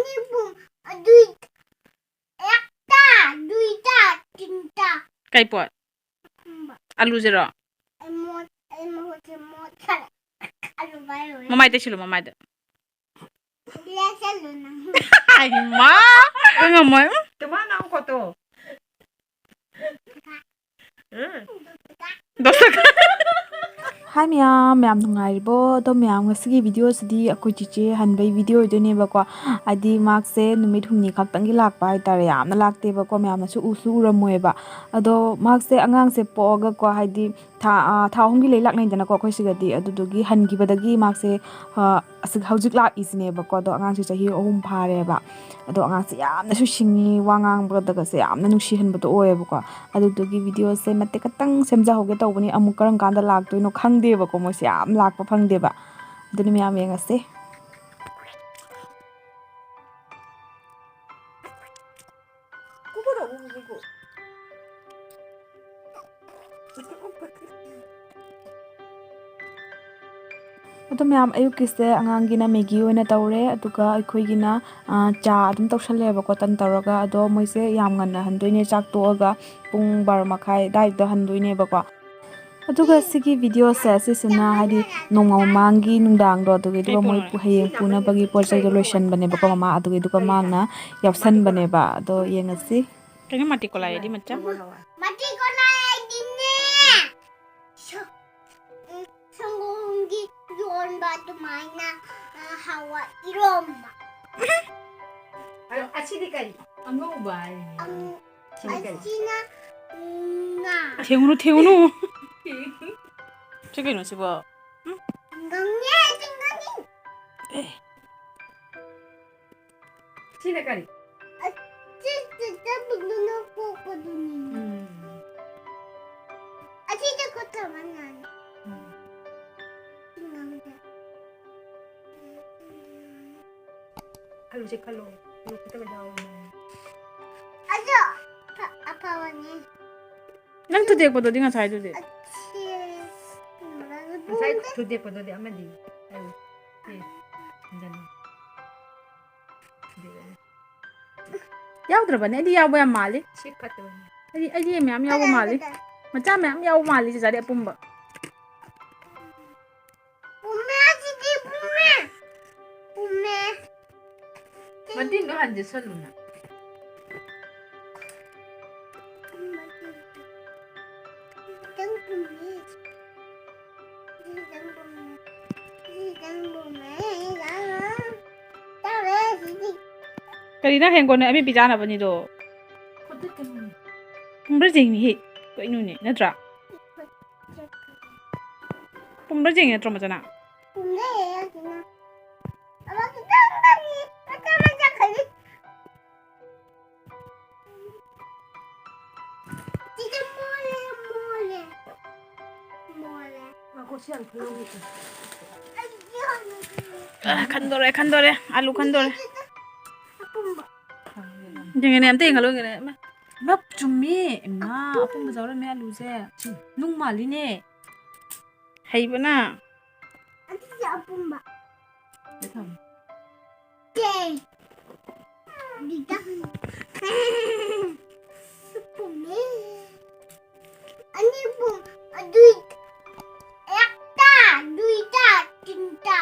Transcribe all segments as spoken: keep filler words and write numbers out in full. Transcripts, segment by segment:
ꯑꯅꯤ ꯑꯍꯨꯝ ꯑꯗꯨꯏ ꯑꯦꯛꯇ ꯗꯨꯏꯇ ꯇꯤꯟꯇ ꯀꯩ ꯄꯣꯠ? ꯈꯪꯕ꯫ ꯑꯂꯨꯁꯤꯔꯣ? ꯑꯩ ꯃꯣꯠ ꯑꯩ ꯃꯍꯨꯠꯁꯦ ꯃꯣꯠꯈꯔꯦ꯫ ꯑꯂꯨ ꯄꯥꯏꯔꯣꯏ꯫ ꯃꯃꯥꯏ ꯇꯩꯁꯤꯜꯂꯨ ꯃꯃꯥꯏꯗ꯫ ꯂꯦꯛꯁꯜꯂꯨ ꯅꯪ꯫ ꯍꯥꯏꯃ꯫ ꯑꯩ ꯉꯝꯃꯣꯏ꯫ ꯎꯝ꯫ ꯇꯨꯃꯥ ꯅꯥꯎ ꯀꯣꯠꯇꯣ꯫ ꯎꯝ꯫ ꯗꯣꯁꯇ꯫ ꯍꯥꯏ ꯃꯌꯥꯝ, ꯃꯌꯥꯝ ꯅꯨꯡꯉꯥꯏꯔꯤꯕꯣ? ꯑꯗꯣ ꯃꯌꯥꯝ, ꯉꯁꯤꯒꯤ ꯚꯤꯗꯤꯑꯣꯁꯤꯗꯤ ꯑꯩꯈꯣꯏ ꯆꯤꯆꯦ ꯍꯟꯕꯩ ꯚꯤꯗꯤꯑꯣ ꯑꯣꯏꯗꯣꯏꯅꯦꯕꯀꯣ꯫ ꯍꯥꯏꯗꯤ ꯃꯥꯁꯦ ꯅꯨꯃꯤꯠ ꯍꯨꯝꯅꯤ ꯈꯛꯇꯪꯒꯤ ꯂꯥꯛꯄ ꯍꯥꯏꯇꯥꯔꯦ, ꯌꯥꯝꯅ ꯂꯥꯛꯇꯦꯕꯀꯣ, ꯃꯌꯥꯝꯅꯁꯨ ꯎꯁꯨ ꯎꯔꯝꯃꯣꯏꯕ꯫ ꯑꯗꯣ ꯃꯥꯁꯦ ꯑꯉꯥꯡꯁꯦ ꯄꯣꯛꯑꯒꯀꯣ, ꯍꯥꯏꯗꯤ ꯊꯥ, ꯑꯥ, ꯊꯥ ꯑꯍꯨꯝꯒꯤ ꯂꯩ ꯂꯥꯛꯅꯩꯗꯅꯀꯣ ꯑꯩꯈꯣꯏ ꯁꯤꯗꯗꯤ꯫ ꯑꯗꯨꯗꯨꯒꯤ ꯍꯟꯈꯤꯕꯗꯒꯤ ꯃꯥꯁꯦ, ꯑꯥ, ꯑꯁꯤ ꯍꯧꯖꯤꯛ ꯂꯥꯛꯏꯁꯤꯅꯦꯕꯀꯣ꯫ ꯑꯗꯣ ꯑꯉꯥꯡꯁꯦ ꯆꯍꯤ ꯑꯍꯨꯝ ꯐꯥꯔꯦꯕ꯫ ꯑꯗꯣ ꯑꯉꯥꯡꯁꯦ ꯌꯥꯝꯅꯁꯨ ꯁꯤꯡꯉꯤ, ꯋꯥ ꯉꯥꯡꯕꯗꯒꯁꯦ ꯌꯥꯝꯅ ꯅꯨꯡꯁꯤꯍꯟꯕꯗꯣ ꯑꯣꯏꯌꯦꯕꯀꯣ꯫ ꯑꯗꯨꯗꯨꯒꯤ ꯚꯤꯗꯤꯑꯣꯁꯦ ꯃꯇꯦꯛ ꯈꯛꯇꯪ ꯁꯦꯝꯖꯍꯧꯒꯦ ꯇꯧꯕꯅꯤ꯫ ꯑꯃꯨꯛ ꯀꯔꯝ ꯀꯥꯟꯗ ꯂꯥꯛꯇꯣꯏꯅꯣ ꯈꯪꯗꯦꯕꯀꯣ, ꯃꯣꯏꯁꯦ ꯌꯥꯝ ꯂꯥꯛꯄ ꯐꯪꯗꯦꯕ꯫ ꯑꯗꯨꯅ ꯃꯌꯥꯝ ꯌꯦꯡꯉꯁꯦ꯫ ꯑꯗꯣ ꯃꯌꯥꯝ, ꯑꯌꯨꯛꯀꯤꯁꯦ ꯑꯉꯥꯡꯒꯤꯅ ꯃꯦꯒꯤ ꯑꯣꯏꯅ ꯇꯧꯔꯦ, ꯑꯗꯨꯒ ꯑꯩꯈꯣꯏꯒꯤꯅ, ꯑ, ꯆꯥ ꯑꯗꯨꯝ ꯇꯧꯁꯜꯂꯦꯕꯀꯣ, ꯇꯟ ꯇꯧꯔꯒ꯫ ꯑꯗꯣ ꯃꯣꯏꯁꯦ ꯌꯥꯝ ꯉꯟꯅ ꯍꯟꯗꯣꯏꯅꯦ, ꯆꯥꯛ ꯇꯣꯛꯑꯒ ꯄꯨꯡ ꯕꯥꯔꯣ ꯃꯈꯥꯏ ꯑꯗꯥꯏꯗ ꯍꯟꯗꯣꯏꯅꯦꯕꯀꯣ꯫ ꯑꯗꯨꯒ ꯁꯤꯒꯤ ꯚꯤꯗꯤꯑꯣꯁꯦ ꯁꯤꯁꯤꯅ ꯍꯥꯏꯗꯤ ꯅꯣꯡꯃ ꯃꯃꯥꯡꯒꯤ ꯅꯨꯡꯗꯥꯡꯗꯣ, ꯑꯗꯨꯒꯤꯗꯨꯒ ꯃꯣꯏ ꯄꯨ-, ꯍꯌꯦꯡ ꯄꯨꯅꯕꯒꯤ ꯄꯣꯠ ꯆꯩꯗꯣ ꯂꯣꯏꯁꯟꯕꯅꯦꯕꯀꯣ ꯃꯃꯥ, ꯑꯗꯨꯒꯤꯗꯨꯒ ꯃꯥꯅ ꯌꯥꯎꯁꯟꯕꯅꯦꯕ꯫ ꯑꯗꯣ ꯌꯦꯡꯉꯁꯤ꯫ ꯀꯩꯅꯣ ꯃꯥꯇꯤ ꯀꯣꯂꯥꯏꯗꯤ ꯃꯆꯥ? ꯃꯥꯇꯤ ꯀꯣꯂꯥꯏꯗꯤꯅꯦ꯫ ꯁ-, ꯎꯝ, ꯁꯪꯒꯣꯝꯒꯤ ꯌꯣꯟꯕ ꯑꯗꯨꯃꯥꯏꯅ, ꯑ, ꯍꯋꯥꯏ ꯏꯔꯣꯝꯕ꯫ ꯑ-, ꯑꯁꯤꯗꯤ ꯀꯔꯤ? ꯑꯉꯧꯕ ꯍꯥꯏꯅꯦ꯫ ꯑꯉꯧ-, ꯁꯤꯅ ꯀꯔꯤ? ꯑꯁꯤꯅ ꯉꯥ꯫ ꯊꯦꯡꯉꯨꯅꯨ, ꯊꯦꯡꯉꯨꯅꯨ꯫ ꯁꯤ ꯀꯩꯅꯣ ꯁꯤꯕꯣ? ꯎꯝ? ꯉꯥꯅꯦ, ꯁꯤ ꯉꯥꯅꯤ꯫ ꯑꯦ꯫ ꯁꯤꯅ ꯀꯔꯤ? ꯑꯁꯤ ꯆꯤꯠꯇꯕꯗꯨꯅ ꯄꯣꯛꯄꯗꯨꯅꯤ꯫ ꯎꯝ꯫ ꯑꯁꯤꯗ ꯈꯨꯠ ꯊꯝꯃ ꯉꯥꯅꯤ꯫ ꯎꯝ꯫ ꯁꯤ ꯉꯥꯅꯤ꯫ ꯑꯂꯨꯁꯦ ꯈꯜꯂꯣ꯫ ꯑꯂꯨ ꯈꯛꯇ ꯌꯥꯎꯔꯕꯅꯦ꯫ ꯑꯗꯣ ꯑꯐ-, ꯑꯐꯕꯅꯦ꯫ ꯅꯪ ꯊꯨꯗꯦꯛꯄꯗꯨꯗꯤ ꯉꯁꯥꯏꯗꯨꯗꯤ? ꯑꯁꯤ ꯉꯁꯥꯏ ꯊꯨꯗꯦꯛꯄꯗꯨꯗꯤ ꯑꯃꯗꯤ ꯑꯩ ꯁꯤ ꯊꯝꯖꯜꯂꯤ꯫ ꯌꯥꯎꯗ꯭ꯔꯕꯅꯦ, ꯑꯩꯗꯤ ꯌꯥꯎꯕ ꯌꯥꯝ ꯃꯥꯜꯂꯤ꯫ ꯁꯤ ꯐꯠꯇꯕꯅꯦ꯫ ꯑꯩꯗꯤ, ꯑꯩꯗꯤ ꯃꯌꯥꯝ ꯌꯥꯎꯕ ꯃꯥꯜꯂꯤ꯫ ꯃꯆꯥ ꯃꯌꯥꯝ ꯌꯥꯎꯕ ꯃꯥꯜꯂꯤ, ꯆꯦꯆꯥꯗꯤ ꯑꯄꯨꯝꯕ꯫ ꯄꯨꯝꯃꯦ ꯑꯁꯤꯗꯤ, ꯄꯨꯝꯃꯦ꯫ ꯄꯨꯝꯃꯦ꯫ ꯃꯇꯤꯟꯗꯣ ꯍꯟꯖꯁꯜꯂꯨꯅ꯫ ꯈꯤꯇꯪ ꯄꯨꯝꯃꯦ꯫ ꯈꯤꯇꯪ ꯄꯨꯝꯃꯦ꯫ ꯈꯤꯇꯪ ꯄꯨꯝꯃꯦ꯫ ꯇꯧꯔꯦ ꯑꯁꯤꯗꯤ꯫ ꯀꯔꯤ ꯅꯪ ꯍꯌꯦꯡ ꯀꯣꯟꯅ ꯑꯃꯦꯠꯄꯤ ꯆꯥꯅꯕꯅꯤꯗꯣ? ꯈꯨꯠꯇ ꯀꯩꯅꯣꯅꯦ꯫ ꯄꯨꯝꯕ꯭ꯔꯥ ꯌꯦꯡꯅꯤꯍꯦ꯫ ꯀꯩꯅꯣꯅꯦ, ꯅꯠꯇ꯭ꯔꯥ? ꯄꯨꯝꯕ꯭ꯔꯥ ꯌꯦꯡꯉꯦ ꯅꯠꯇ꯭ꯔꯣ, ꯃꯆꯥꯅ? ꯄꯨꯝꯗꯦ, ꯑꯁꯤꯅ꯫ ꯑꯃ ꯈꯤꯇꯪꯗꯅꯤ, ꯃꯆꯥ ꯃꯆꯥ ꯈꯖꯤꯛ꯫ ꯁꯤꯗ ꯃꯣꯜꯂꯦ, ꯃꯣꯜꯂꯦ꯫ ꯃꯣꯜꯂꯦ꯫ ꯉꯥꯏꯈꯣ, ꯁꯤ ꯌꯥꯝ ꯊꯨꯅ ꯍꯧꯖꯤꯛꯇꯤ꯫ ꯑꯩꯗꯤ ꯍꯧꯖꯤꯛꯇꯤ ꯑ, ꯈꯟꯗꯣꯔꯦ, ꯈꯟꯗꯣꯔꯦ꯫ ꯑꯂꯨ ꯈꯟꯗꯣꯔꯦ꯫ ꯑꯄꯨꯝꯕ꯫ ꯌꯦꯡꯒꯦꯅꯦ, ꯑꯝꯇ ꯌꯦꯡꯍꯜꯂꯨ, ꯌꯦꯡꯒꯦꯅꯦ꯫ ꯏꯃꯥ, ꯏꯃꯥ, ꯆꯨꯝꯃꯤ꯫ ꯏꯃꯥ, ꯑꯄꯨꯝꯕ ꯌꯥꯎꯔꯝꯃꯦ ꯑꯂꯨꯁꯦ꯫ ꯅꯨꯡ ꯃꯥꯜꯂꯤꯅꯦ꯫ ꯍꯩꯕꯅ꯫ ꯑꯗꯨꯁꯨ ꯑꯄꯨꯝꯕ꯫ ꯀꯦ꯫ ꯑꯗꯨꯗ꯫ ꯄꯨꯝꯃꯦ꯫ ꯑꯅꯤ ꯄꯨꯝ-, ꯑꯗꯨꯏ-, ꯑꯦꯛꯇ, ꯗꯨꯏꯇ, ꯇꯤꯟꯇ꯫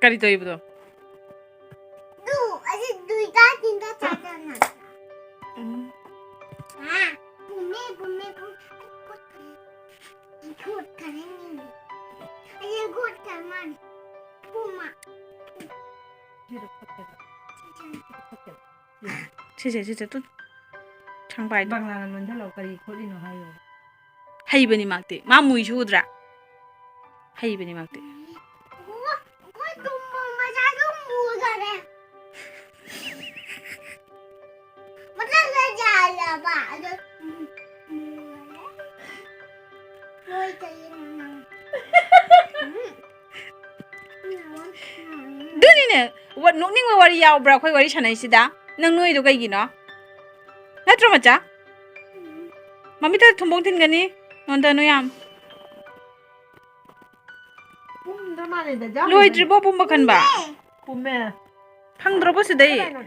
ꯀꯔꯤ ꯇꯧꯏꯕꯗꯣ? ꯗꯨ, ꯑꯁꯤ ꯗꯨꯏꯇ, ꯇꯤꯟꯇ ꯆꯥꯗꯅ꯫ ꯎꯝ꯫ ꯍꯥ? ꯄꯨꯝꯃꯦ, ꯄꯨꯝꯃꯦ, ꯄꯨꯝ-, ꯈꯣꯠꯈ꯭ꯔꯦ꯫ ꯈꯣꯠꯈ꯭ꯔꯦ ꯃꯤꯅ꯫ ꯑꯩ ꯈꯣꯠꯈ꯭ꯔ ꯃꯥꯜꯂꯦ꯫ ꯄꯨꯝꯃ꯫ ꯁꯤꯁꯦ, ꯁꯤꯁꯦ, ꯇꯨ꯫ ꯁꯪꯕꯥꯏꯗꯣ꯫ ꯕꯪꯂꯥꯅ ꯂꯣꯟꯁꯤꯜꯂꯣ, ꯀꯔꯤ ꯈꯣꯠꯂꯤꯅꯣ ꯍꯥꯏꯌꯣ꯫ ꯍꯩꯕꯅꯤ ꯃꯥꯛꯇꯤ꯫ ꯃꯥ ꯃꯨꯏꯁꯨ ꯎꯗ꯭ꯔꯥ? ꯍꯩꯕꯅꯤ ꯃꯥꯛꯇꯤ꯫ ꯑꯣ, ꯑꯩꯈꯣꯏ ꯇꯨꯝꯕ ꯃꯆꯥꯗꯣ ꯃꯨꯈꯔꯦ꯫ ꯃꯊꯛꯇ ꯌꯥꯜꯂꯕ, ꯑꯗꯣ ꯃꯨ-, ꯃꯨꯈꯔꯦ꯫ ꯅꯣꯏ ꯀꯩꯅꯣ ꯅꯪ? ꯑꯗꯨꯅꯤꯅꯦ, ꯋꯥ-, ꯅꯣꯛꯅꯤꯡꯕ ꯋꯥꯔꯤ ꯌꯥꯎꯕ꯭ꯔꯥ ꯑꯩꯈꯣꯏ ꯋꯥꯔꯤ ꯁꯥꯟꯅꯩꯁꯤꯗ? ꯅꯪ ꯅꯣꯏꯗꯣ ꯀꯩꯒꯤꯅꯣ? ꯅꯠꯇ꯭ꯔꯣ, ꯃꯆꯥ? ꯃꯃꯤꯠꯇ ꯊꯨꯝꯕꯣꯡ ꯊꯤꯟꯒꯅꯤ, ꯅꯣꯟꯊꯅꯨ ꯌꯥꯝ꯫ ꯄꯨꯝꯗ꯭ꯔ ꯃꯥꯜꯂꯦꯗ, ꯖꯥꯝ ꯂꯣꯏꯗ꯭ꯔꯤꯕꯣ ꯄꯨꯝꯕ ꯈꯟꯕ? ꯄꯨꯝꯃꯦ꯫ ꯐꯪꯗ꯭ꯔꯕꯣ ꯁꯤꯗꯩ? ꯀꯗꯥꯏꯅꯣ?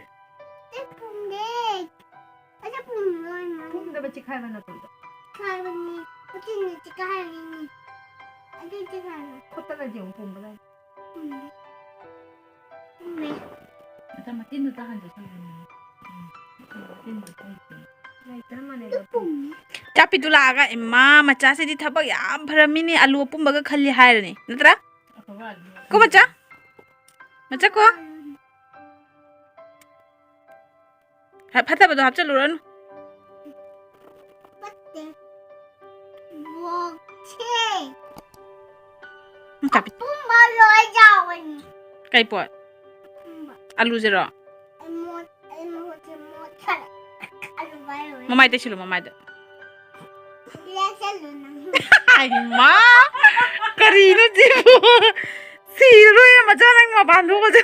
ꯃꯆꯤꯛ ꯈꯥꯏꯕ ꯅꯠꯇ꯭ꯔꯣ? ꯈꯥꯏꯕꯅꯤ꯫ ꯃꯆꯤꯟꯅ ꯆꯤꯛ ꯈꯥꯏꯕꯅꯤ꯫ ꯑꯗꯨ ꯆꯤꯛ ꯈꯥꯏꯕ꯫ ꯈꯨꯠꯇꯒꯗꯤ ꯑꯃꯨꯛ ꯄꯨꯝꯕ ꯂꯩ꯫ ꯄꯨꯝꯃꯦ꯫ ꯄꯨꯝꯃꯦ꯫ ꯃꯇꯝ ꯃꯇꯤꯟꯗꯨ ꯇꯥꯍꯟꯗ꯭ꯔꯁꯨ ꯌꯥꯅꯤ꯫ ꯎꯝ꯫ ꯃꯇꯤꯟꯗꯨ ꯇꯥꯍꯟꯗ꯭ꯔꯁꯨ꯫ ꯂꯩꯇ꯭ꯔ ꯃꯥꯜꯂꯦ꯫ ꯑꯗꯨ ꯄꯨꯝꯃꯦ꯫ ꯆꯥꯄꯤꯗꯨ ꯂꯥꯛꯑꯒ, "ꯏꯃꯥ, ꯃꯆꯥꯁꯤꯗꯤ ꯊꯕꯛ ꯌꯥꯝ ꯐꯔꯝꯃꯤꯅꯦ, ꯑꯂꯨ ꯑꯄꯨꯝꯕꯒ ꯈꯜꯂꯤ" ꯍꯥꯏꯔꯅꯤ, ꯅꯠꯇ꯭ꯔꯥ? ꯑꯐꯕ ꯑꯂꯨ꯫ ꯀꯣ ꯃꯆꯥ? ꯃꯆꯥ ꯀꯣ? ꯐ-, ꯐꯠꯇꯕꯗꯣ ꯍꯥꯞꯆꯜꯂꯨꯔꯅꯨ꯫ ꯐꯠꯇꯦ꯫ ꯕꯣꯛꯁꯦ꯫ ꯎꯝ, ꯆꯥꯄꯤ꯫ ꯑꯄꯨꯝꯕ ꯂꯣꯏ ꯌꯥꯎꯕꯅꯤ꯫ ꯀꯩ ꯄꯣꯠ? ꯑꯄꯨꯝꯕ꯫ ꯑꯂꯨꯁꯤꯔꯣ? ꯑꯩ ꯃꯣꯠ-, ꯑꯩ ꯃꯍꯨꯠꯁꯦ ꯃꯣꯠꯈꯔꯦ꯫ ꯑꯂꯨ ꯄꯥꯏꯔꯣꯏ꯫ ꯃꯃꯥꯏ ꯇꯩꯁꯤꯜꯂꯨ, ꯃꯃꯥꯏꯗ꯫ ꯂꯦꯛꯁꯜꯂꯨ ꯅꯪ꯫ ꯍꯩꯃꯥ! ꯀꯔꯤꯅꯣ ꯁꯤꯕꯨ? ꯁꯤꯔꯔꯣꯏ, ꯃꯆꯥ, ꯅꯪ ꯃꯄꯥꯟ ꯊꯣꯛꯑꯁꯦ꯫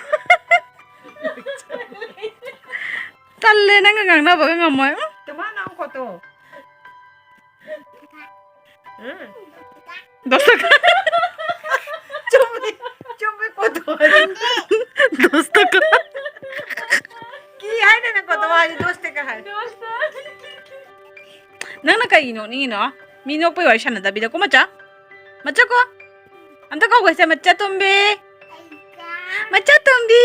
ꯇꯜꯂꯦ, ꯅꯪꯒ ꯉꯥꯡꯅꯕꯒ ꯉꯝꯃꯣꯏ꯫ ꯎꯝ꯫ ꯇꯨꯃꯥ ꯅꯪ ꯈꯣꯠꯇꯣ꯫ ꯎꯝ꯫ ꯗꯁ ꯇꯀꯥ꯫ ꯆꯨꯝꯃꯤ, ꯆꯨꯝꯃꯤ, ꯈꯣꯠꯇꯣ꯫ ꯗꯁ ꯇꯀꯥ꯫ ꯀꯤ ꯍꯥꯏꯗꯅ ꯈꯣꯠꯇꯣ ꯍꯥꯏꯗꯤ ꯗꯁ ꯇꯀꯥ ꯍꯥꯏ꯫ ꯅꯪꯅ ꯀꯩꯒꯤ ꯅꯣꯛꯅꯤꯡꯉꯤꯅꯣ? ꯃꯤ ꯅꯣꯛꯄꯩ ꯋꯥꯔꯤ ꯁꯥꯟꯅꯗꯕꯤꯗ꯫ ꯀꯣ ꯃꯆꯥ? ꯃꯆꯥ ꯀꯣ? ꯑꯝꯇ ꯀꯧꯒꯦꯁꯦ, ꯃꯆꯥ ꯇꯣꯝꯕꯤ꯫ ꯃꯆꯥ ꯇꯣꯝꯕꯤ꯫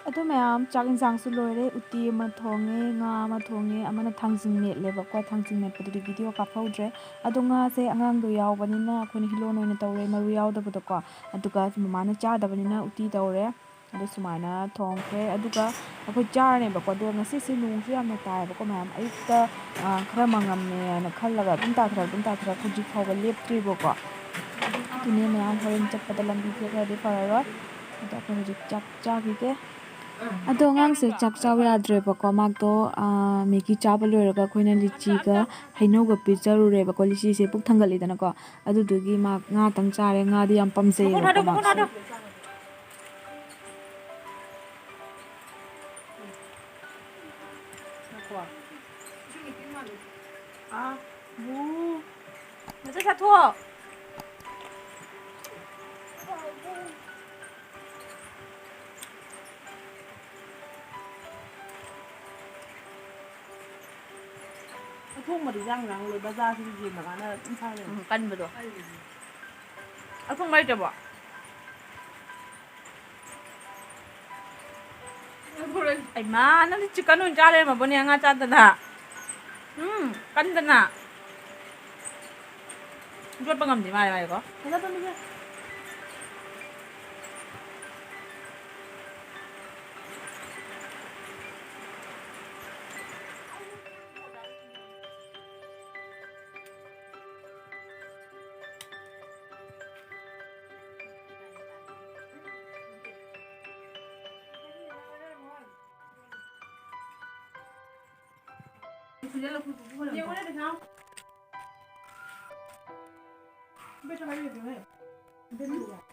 ꯑꯗꯨ ꯃꯌꯥꯝ, ꯆꯥꯛ ꯏꯟꯁꯥꯡꯁꯨ ꯂꯣꯏꯔꯦ꯫ ꯎꯇꯤ ꯑꯃ ꯊꯣꯡꯉꯦ, ꯉꯥ ꯑꯃ ꯊꯣꯡꯉꯦ, ꯑꯃꯅ ꯊꯥꯡꯖꯤꯡ ꯃꯦꯠꯂꯦꯕꯀꯣ꯫ ꯊꯥꯡꯖꯤꯡ ꯃꯦꯠꯄꯗꯨꯗꯤ ꯚꯤꯗꯤꯑꯣ ꯀꯥꯞꯍꯧꯗ꯭ꯔꯦ꯫ ꯑꯗꯣ ꯉꯥꯁꯦ ꯑꯉꯥꯡꯗꯣ ꯌꯥꯎꯕꯅꯤꯅ ꯑꯩꯈꯣꯏꯅ ꯍꯤꯂꯣꯟ ꯑꯣꯏꯅ ꯇꯧꯔꯦ, ꯃꯔꯨ ꯌꯥꯎꯗꯕꯗꯣꯀꯣ꯫ ꯑꯗꯨꯒ ꯃꯃꯥꯅ ꯆꯥꯗꯕꯅꯤꯅ ꯎꯇꯤ ꯇꯧꯔꯦ꯫ ꯑꯗꯨ ꯁꯨꯃꯥꯏꯅ ꯊꯣꯡꯈ꯭ꯔꯦ꯫ ꯑꯗꯨꯒ ꯑꯩꯈꯣꯏ ꯆꯥꯔꯅꯦꯕꯀꯣ꯫ ꯑꯗꯣ ꯉꯁꯤꯁꯦ ꯅꯣꯡꯁꯨ ꯌꯥꯝꯅ ꯇꯥꯏꯌꯦꯕꯀꯣ ꯃꯌꯥꯝ꯫ ꯑꯌꯨꯛꯇ, ꯑ, ꯈꯔ ꯃꯉꯝꯃꯦꯅ ꯈꯜꯂꯒ ꯑꯗꯨꯝ ꯇꯥꯊꯔꯛ, ꯑꯗꯨꯝ ꯇꯥꯊꯔꯛ, ꯍꯧꯖꯤꯛ ꯐꯥꯎꯕ ꯂꯦꯞꯇ꯭ꯔꯤꯕꯀꯣ꯫ ꯑꯗꯨꯅꯦ ꯃꯌꯥꯝ, ꯍꯣꯔꯦꯟ ꯆꯠꯄꯗ ꯂꯝꯕꯤꯁꯦ ꯈꯔꯗꯤ ꯐꯔꯔꯣꯏ꯫ ꯑꯗꯣ ꯑꯩꯈꯣꯏ ꯍꯧꯖꯤꯛ ꯆꯥꯛ ꯆꯥꯈꯤꯒꯦ꯫ ꯑꯗꯣ ꯑꯉꯥꯡꯁꯦ ꯆꯥꯛ ꯆꯥꯕ ꯌꯥꯗ꯭ꯔꯦꯕꯀꯣ꯫ ꯃꯥꯗꯣ, ꯑ, ꯃꯦꯒꯤ ꯆꯥꯕ ꯂꯣꯏꯔꯒ ꯑꯩꯈꯣꯏꯅ ꯂꯤꯆꯤꯒ ꯍꯩꯅꯧꯒ ꯄꯤꯖꯔꯨꯔꯦꯕꯀꯣ꯫ ꯂꯤꯆꯤꯁꯦ ꯄꯨꯛ ꯊꯟꯒꯠꯂꯤꯗꯅꯀꯣ꯫ ꯑꯗꯨꯗꯨꯒꯤ ꯃꯥ ꯉꯥꯇꯪ ꯆꯥꯔꯦ꯫ ꯉꯥꯗꯤ ꯌꯥꯝ ꯄꯥꯝꯖꯩꯌꯦꯕꯀꯣ ꯃꯥꯁꯦ꯫ ꯉꯥꯏꯈꯣ꯫ ꯑꯥ, ꯕꯨ꯫ ꯃꯆꯥ ꯆꯥꯊꯣꯛꯑꯣ꯫ ꯊꯣꯡꯕꯗꯤ ꯌꯥꯝ ꯉꯥꯡꯂꯣꯏ, ꯕꯖꯥꯔꯁꯤꯗ ꯌꯦꯡꯉꯀꯥꯟꯗ ꯑꯗꯨꯝ ꯁꯥꯟꯅꯩ꯫ ꯎꯝ, ꯀꯟꯕꯗꯣ꯫ ꯑꯩꯒꯤꯗꯤ꯫ ꯑꯊꯣꯡꯕ ꯂꯩꯇ꯭ꯔꯕꯣ? ꯍꯩꯃꯥ, ꯅꯪꯗꯤ chicken ꯑꯣꯏꯅ ꯆꯥ ꯂꯩꯔꯝꯃꯕꯅꯦ, ꯉꯥ ꯆꯥꯗꯅ꯫ ꯎꯝ, ꯀꯟꯗꯅ꯫ ꯌꯣꯠꯄ ꯉꯝꯗꯦ ꯃꯥꯂꯦ ꯃꯥꯂꯦꯀꯣ꯫ ꯐꯖꯅ ꯇꯧꯅꯤꯡꯉꯦ꯫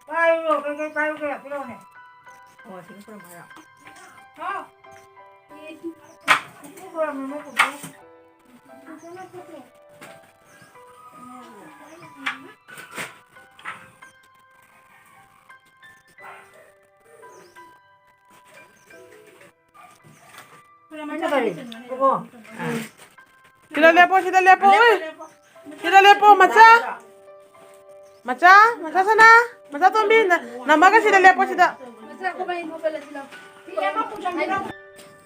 ꯄꯥꯏꯌꯨ, ꯀꯩꯀꯩ ꯄꯥꯏꯌꯨꯒꯦ? ꯄꯤꯔꯛꯎꯅꯦ꯫ ꯑꯣ, ꯁꯤꯡ ꯈꯨꯔꯨꯝ ꯍꯥꯏꯔꯣ? ꯍꯥꯎ꯫ ꯄꯨꯄꯨ ꯈꯨꯔꯨꯝꯃꯣ, ꯄꯨꯄꯨ꯫ ꯁꯤꯗ ꯂꯦꯞꯄꯣ, ꯁꯤꯗ ꯂꯦꯞꯄꯣ, ꯑꯣꯏ꯫ ꯁꯤꯗ ꯂꯦꯞꯄꯣ, ꯃꯆꯥ꯫ ꯃꯆꯥ, ꯃꯆꯥ ꯁꯅꯥ, ꯃꯆꯥ ꯇꯣꯝꯕꯤ, ꯅ-, ꯅꯝꯃꯒ ꯁꯤꯗ ꯂꯦꯞꯄꯣ, ꯁꯤꯗ꯫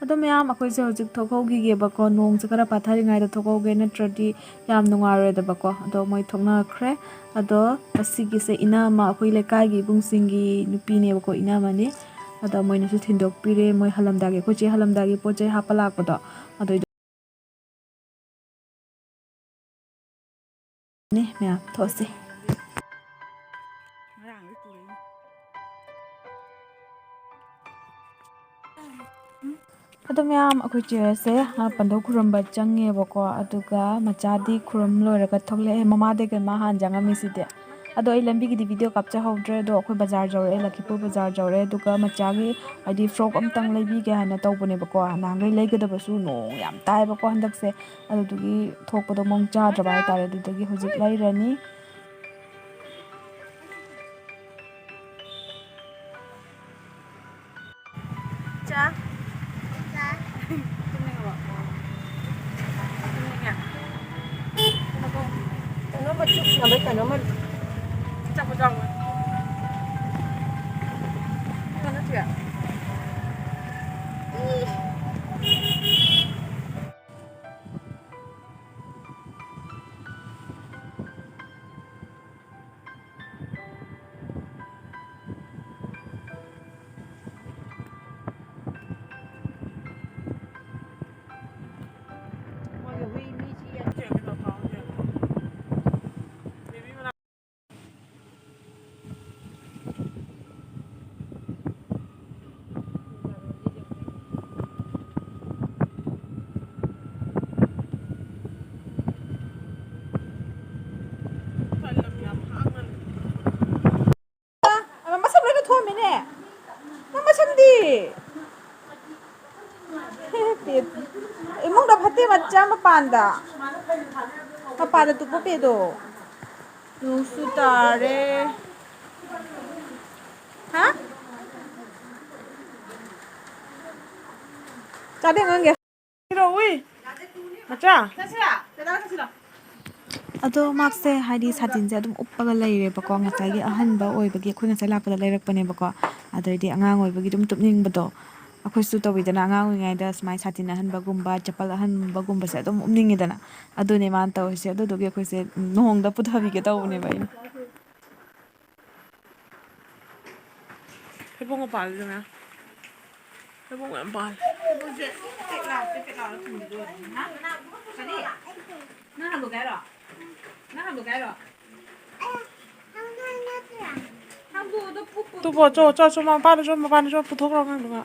ꯑꯗꯣ ꯃꯌꯥꯝ, ꯑꯩꯈꯣꯏꯁꯦ ꯍꯧꯖꯤꯛ ꯊꯣꯛꯍꯧꯈꯤꯒꯦꯕꯀꯣ, ꯅꯣꯡꯁꯦ ꯈꯔ ꯄꯥꯊꯔꯤꯉꯩꯗ ꯊꯣꯛꯍꯧꯒꯦ, ꯅꯠꯇ꯭ꯔꯗꯤ ꯌꯥꯝ ꯅꯨꯡꯉꯥꯏꯔꯣꯏꯗꯕꯀꯣ꯫ ꯑꯗꯣ ꯃꯣꯏ ꯊꯣꯛꯅꯈ꯭ꯔꯦ꯫ ꯑꯗꯣ ꯑꯁꯤꯒꯤꯁꯦ ꯏꯅꯝꯃ, ꯑꯩꯈꯣꯏ ꯂꯩꯀꯥꯏꯒꯤ ꯏꯕꯨꯡꯁꯤꯡꯒꯤ ꯅꯨꯄꯤꯅꯦꯕꯀꯣ, ꯏꯅꯝꯃꯅꯤ꯫ ꯑꯗ ꯃꯣꯏꯅꯁꯨ ꯊꯤꯟꯗꯣꯛꯄꯤꯔꯦ, ꯃꯣꯏ ꯍꯜꯂꯝꯗꯥꯏꯒꯤ, ꯑꯩꯈꯣꯏ ꯆꯦ ꯍꯜꯂꯝꯗꯥꯏꯒꯤ ꯄꯣꯠ ꯆꯩ ꯍꯥꯞꯄ ꯂꯥꯛꯄꯗꯣ, ꯑꯗꯨꯏꯗꯣ꯫ ꯅꯦ ꯃꯌꯥꯝ, ꯊꯣꯛꯑꯁꯤ꯫ ꯑꯗꯣ ꯃꯌꯥꯝ, ꯑꯩꯈꯣꯏ ꯆꯦꯁꯦ, ꯑ, ꯄꯟꯗꯧ ꯈꯨꯔꯨꯝꯕ ꯆꯪꯉꯦꯕꯀꯣ, ꯑꯗꯨꯒ ꯃꯆꯥꯗꯤ ꯈꯨꯔꯨꯝ ꯂꯣꯏꯔꯒ ꯊꯣꯛꯂꯛꯑꯦ꯫ ꯃꯃꯥꯗꯩ ꯀꯩ ꯃꯥ ꯍꯥꯟꯅ ꯆꯪꯉꯝꯃꯤ ꯁꯤꯗꯤ꯫ ꯑꯗꯣ ꯑꯩ ꯂꯝꯕꯤꯒꯤꯗꯤ video ꯀꯥꯞꯆꯍꯧꯗ꯭ꯔꯦ꯫ ꯑꯗꯣ ꯑꯩꯈꯣꯏ ꯕꯖꯥꯔ ꯌꯧꯔꯛꯑꯦ, ꯂꯛꯈꯤꯄꯨꯔ ꯕꯖꯥꯔ ꯌꯧꯔꯛꯑꯦ꯫ ꯑꯗꯨꯒ ꯃꯆꯥꯒꯤ ꯍꯥꯏꯗꯤ frock ꯑꯝꯇꯪ ꯂꯩꯕꯤꯒꯦ ꯍꯥꯏꯅ ꯇꯧꯕꯅꯦꯕꯀꯣ꯫ ꯅꯍꯥꯟꯈꯩ ꯂꯩꯒꯗꯕꯁꯨ ꯅꯣꯡ ꯌꯥꯝ ꯇꯥꯏꯕꯀꯣ ꯍꯟꯗꯛꯁꯦ꯫ ꯑꯗꯨꯗꯨꯒꯤ ꯊꯣꯛꯄꯗꯣ ꯃꯑꯣꯡ ꯆꯥꯗ꯭ꯔꯕ ꯍꯥꯏꯇꯥꯔꯦ꯫ ꯑꯗꯨꯗꯒꯤ ꯍꯧꯖꯤꯛ ꯂꯩꯔꯅꯤ꯫ ꯆꯥ꯫ ꯆꯥ꯫ ꯇꯨꯝꯅꯤꯡꯉꯕꯣ? ꯇꯨꯝꯅꯤꯡꯉꯦ? ꯆꯨꯞꯅꯕ ꯀꯩꯅꯣꯝꯃ꯫ ꯆꯥꯛꯄ ꯆꯥꯎꯕ꯫ ꯀꯩꯅꯣ ꯅꯠꯇ꯭ꯔꯦ꯫ ꯃꯣꯏꯒꯤ ꯍꯨꯏ ꯃꯤꯁꯤ ꯌꯥꯝ ꯑꯃ ꯃꯁꯝ ꯂꯣꯏꯅ ꯊꯣꯝꯃꯤꯅꯦ꯫ ꯅꯪ ꯃꯁꯝꯗꯤ? ꯏꯃꯨꯡꯗ ꯐꯠꯇꯦ ꯃꯆꯥ, ꯃꯄꯥꯟꯗ, ꯃꯄꯥꯟꯗ ꯇꯨꯞꯄ ꯄꯦꯗꯣ꯫ ꯅꯣꯡꯁꯨ ꯇꯥꯔꯦ꯫ ꯍꯥ? ꯆꯥꯕꯤ ꯑꯉꯥꯡꯒꯤ꯫ ꯎꯏ, ꯃꯆꯥ꯫ ꯑꯗꯣ ꯃꯥꯁꯦ ꯍꯥꯏꯗꯤ ꯁꯥꯇꯤꯟꯁꯦ ꯑꯗꯨꯝ ꯎꯞꯄꯒ ꯂꯩꯔꯦꯕꯀꯣ꯫ ꯉꯁꯥꯏꯒꯤ ꯑꯍꯟꯕ ꯑꯣꯏꯕꯒꯤ ꯑꯩꯈꯣꯏ ꯉꯁꯥꯏ ꯂꯥꯛꯄꯗ ꯂꯩꯔꯛꯄꯅꯦꯕꯀꯣ꯫ ꯑꯗꯩꯗꯤ ꯑꯉꯥꯡ ꯑꯣꯏꯕꯒꯤ ꯑꯗꯨꯝ ꯇꯨꯞꯅꯤꯡꯕꯗꯣ ꯑꯩꯈꯣꯏꯁꯨ ꯇꯧꯋꯤꯗꯅ, ꯑꯉꯥꯡ ꯑꯣꯏꯔꯤꯉꯩꯗ ꯁꯨꯃꯥꯏꯅ ꯁꯥꯇꯤꯟ ꯑꯍꯟꯕꯒꯨꯝꯕ, ꯆꯄꯜ ꯑꯍꯟꯕꯒꯨꯝꯕꯁꯦ ꯑꯗꯨꯝ ꯎꯞꯅꯤꯡꯉꯤꯗꯅ꯫ ꯑꯗꯨꯅꯦ ꯃꯥꯅ ꯇꯧꯔꯤꯁꯦ꯫ ꯑꯗꯨꯗꯨꯒꯤ ꯑꯩꯈꯣꯏꯁꯦ ꯂꯨꯍꯣꯡꯗ ꯄꯨꯊꯕꯤꯒꯦ ꯇꯧꯕꯅꯦꯕ ꯑꯩꯅ꯫ ꯊꯩꯕꯣꯡꯒ ꯄꯥꯜꯂꯤꯗꯅ꯫ ꯊꯩꯕꯣꯡ ꯌꯥꯝ ꯄꯥꯜꯂꯦ꯫ ꯊꯩꯕꯣꯡꯁꯦ ꯄꯦꯛꯂꯥ, ꯄꯦꯛꯂꯥ ꯊꯨꯝꯕꯤꯗꯣ꯫ ꯍꯥ? ꯀꯔꯤ? ꯅꯪ ꯍꯜꯂꯨꯒꯦ ꯍꯥꯏꯔꯣ? ꯅꯪ ꯍꯜꯂꯨꯒꯦ ꯍꯥꯏꯔꯣ? ꯍꯥꯡꯗꯣꯛꯑꯣ, ꯑꯗꯣ ꯄꯨ-, ꯄꯨ-, ꯇꯨꯕꯣ, ꯆꯣ, ꯆꯣ, ꯆꯣ, ꯃꯄꯥꯟꯗ ꯆꯣ, ꯃꯄꯥꯟꯗ ꯆꯣ, ꯄꯨꯊꯣꯛꯈ꯭ꯔꯣ ꯑꯉꯥꯡꯗꯨꯒ꯫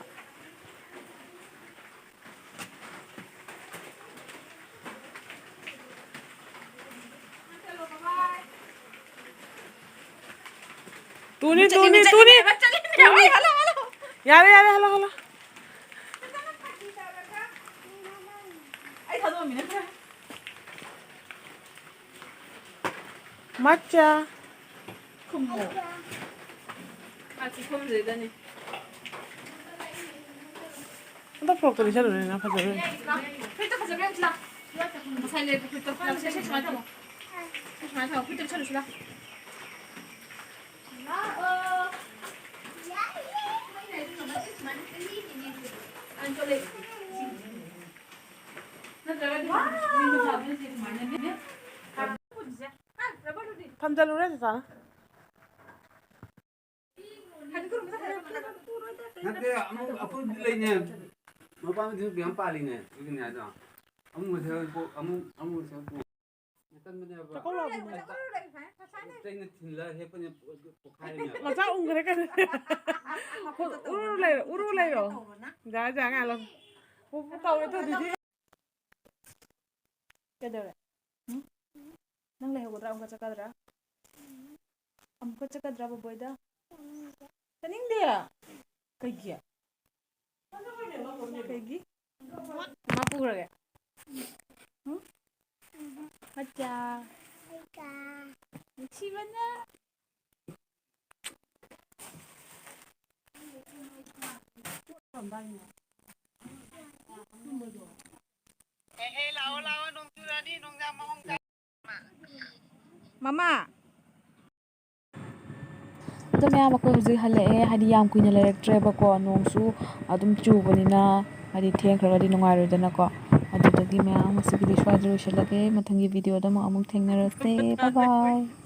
ꯇꯨꯅꯤ, ꯇꯨꯅꯤ, ꯇꯨꯅꯤ꯫ ꯌꯥꯔꯦ, ꯌꯥꯔꯦ, ꯍꯜꯂꯣ, ꯍꯜꯂꯣ꯫ ꯃꯆꯥ꯫ ꯈꯨꯝꯃꯣ꯫ ꯃꯥ ꯁꯤ ꯈꯨꯝꯗꯣꯏꯗꯅꯤ꯫ ꯍꯟꯗꯛ ꯐ꯭ꯔꯣꯛꯇꯣ ꯂꯤꯠꯁꯜꯂꯨꯅꯦ, ꯅꯪ ꯐꯖꯔꯣꯏ꯫ ꯐꯨꯔꯤꯠꯇꯣ ꯐꯖꯕ ꯌꯥꯝ ꯂꯥꯛ-, ꯉꯁꯥꯏ ꯂꯩꯕ ꯐꯨꯔꯤꯠꯇꯣ ꯂꯥꯛ-, ꯁꯦ, ꯁꯦ, ꯁꯨꯃꯥꯏꯅ ꯇꯧ꯫ ꯁꯨꯃꯥꯏꯅ ꯊꯝꯃꯣ, ꯐꯨꯠꯇ꯭ꯔꯤ ꯆꯠꯂꯨ ꯁꯤꯗ꯫ ꯂꯥꯛꯑꯣ꯫ ꯅꯠꯇ꯭ꯔꯒꯗꯤ ꯊꯝꯖꯜꯂꯨꯔꯦ ꯆꯦꯆꯥꯅ꯫ ꯅꯠꯇꯦ, ꯑꯃꯨꯛ ꯑꯩꯈꯣꯏꯗꯤ ꯂꯩꯅꯦ꯫ ꯃꯄꯥ ꯃꯊꯦꯜ ꯃꯌꯥꯝ ꯄꯥꯜꯂꯤꯅꯦ꯫ ꯑꯗꯨꯒꯤꯅꯦ ꯍꯥꯏꯗꯣ꯫ ꯑꯃꯨꯛ ꯃꯊꯦꯜ ꯄꯣ-, ꯑꯃꯨꯛ, ꯑꯃꯨꯛ ꯃꯊꯦꯜ ꯄꯣ-, ꯅꯥꯀꯟꯗꯅꯦꯕ꯫ ꯆꯥꯛꯀꯧ ꯂꯥꯎꯕꯤꯅꯦ꯫ ꯆꯩꯅ ꯊꯤꯜꯂ ꯍꯦꯛꯄꯅꯦ, ꯄꯣ-, ꯄꯣꯈꯥꯏꯔꯤꯅꯦꯕ꯫ ꯃꯆꯥ ꯎꯪꯈ꯭ꯔꯦ ꯀꯩꯅꯣ꯫ ꯎꯔꯨ ꯂꯩꯔꯣ, ꯎꯔꯨ ꯂꯩꯔꯣ꯫ ꯖꯥ, ꯖꯥ ꯉꯥꯏ ꯂꯥꯎ꯫ ꯄꯨ, ꯄꯨ ꯇꯧꯔꯦ ꯇꯧꯗꯣꯏꯗꯤ꯫ ꯀꯩꯗꯧꯔꯦ? ꯎꯝ? ꯅꯪ ꯂꯩꯍꯧꯒꯗ꯭ꯔꯥ? ꯑꯃꯨꯛꯀ ꯆꯠꯀꯗ꯭ꯔꯥ? ꯑꯃꯨꯛꯀ ꯆꯠꯀꯗ꯭ꯔꯥ ꯕꯣꯕꯣꯏꯗ? ꯆꯠꯅꯤꯡꯗꯦ? ꯀꯩꯒꯤ? ꯀꯩꯒꯤ? ꯃꯥ ꯄꯨꯈ꯭ꯔꯒꯦ? ꯎꯝ? ꯑꯠꯆꯥ꯫ ꯅꯨꯡꯁꯤꯕꯅ꯫ ꯃꯃꯥ꯫ ꯑꯗꯣ ꯃꯌꯥꯝ, ꯑꯩꯈꯣꯏ ꯍꯧꯖꯤꯛ ꯍꯜꯂꯛꯑꯦ, ꯍꯥꯏꯗꯤ ꯌꯥꯝ ꯀꯨꯏꯅ ꯂꯩꯔꯛꯇ꯭ꯔꯦꯕꯀꯣ, ꯅꯣꯡꯁꯨ ꯑꯗꯨꯝ ꯆꯨꯕꯅꯤꯅ, ꯍꯥꯏꯗꯤ ꯊꯦꯡꯈ꯭ꯔꯒꯗꯤ ꯅꯨꯡꯉꯥꯏꯔꯣꯏꯗꯅꯀꯣ꯫ ꯑꯗꯨꯗꯒꯤ ꯃꯌꯥꯝ, ꯉꯁꯤꯒꯤꯗꯤ ꯁ꯭ꯋꯥꯏꯗ ꯂꯣꯏꯁꯤꯜꯂꯒꯦ, ꯃꯊꯪꯒꯤ ꯚꯤꯗꯤꯑꯣꯗ ꯑꯃꯨꯛ, ꯑꯃꯨꯛ ꯊꯦꯡꯅꯔꯁꯦ꯫ Bye bye꯫